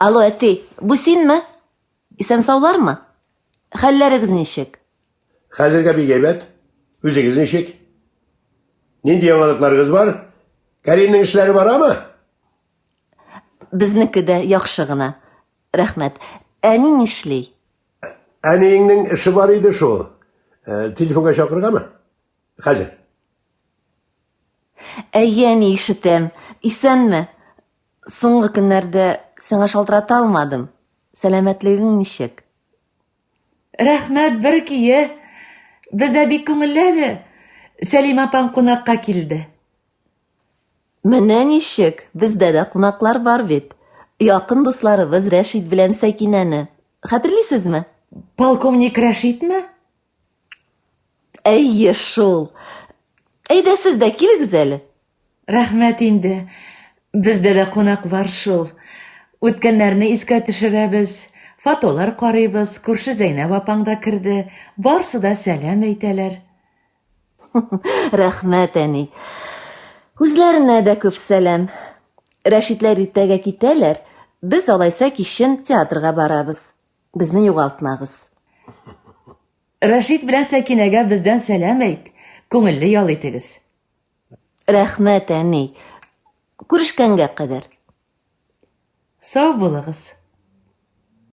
Алло, әти, бу синме? Исән-саулармы? Хәлләрегез ничек? Хәзергә бик әйбәт. Үзегез ничек? Нинди яңалыкларыгыз бар? Кәримнең эшләре барамы? Безнеке дә яхшы гына. Рәхмәт. Әни нишли? Әниеңнең эше бар иде шул. Э, телефонга чакыргамы? Хәзер. Әйе, әни, ишетәм. Исәнме? Соңгы көннәрдә сиңа шалтырата алмадым. Сәламәтлегең ничек? Рәхмәт, бер көе. Бездә бик күңелле әле. Сәлимә апаң кунакка килде. Менә ничек, бездә дә кунаклар бар бит. Якын дусларыбыз Рәшит белән Сәкинәне. Хәтерлисезме? Полковник Рәшитме? Әйе шул. Әйдә сез дә килегез әле. Рәхмәт инде. Бездә дә кунак бар шул. Үткәннәрне искә төшерәбез, фотолар карыйбыз, күрше Зәйнәб апаң да керде. Барсы да сәлам әйтәләр. Рәхмәт, әни. Үзләренә дә күп сәлам. Рәшитләр иртәгә китәләр, без алайса кичен театрга барабыз. Безне югалтмагыз. Рәшит белән Сәкинәгә бездән сәлам әйт. Күңелле ял итегез. Рәхмәт, әни. Күрешкәнгә кадәр. Сау булыгыз.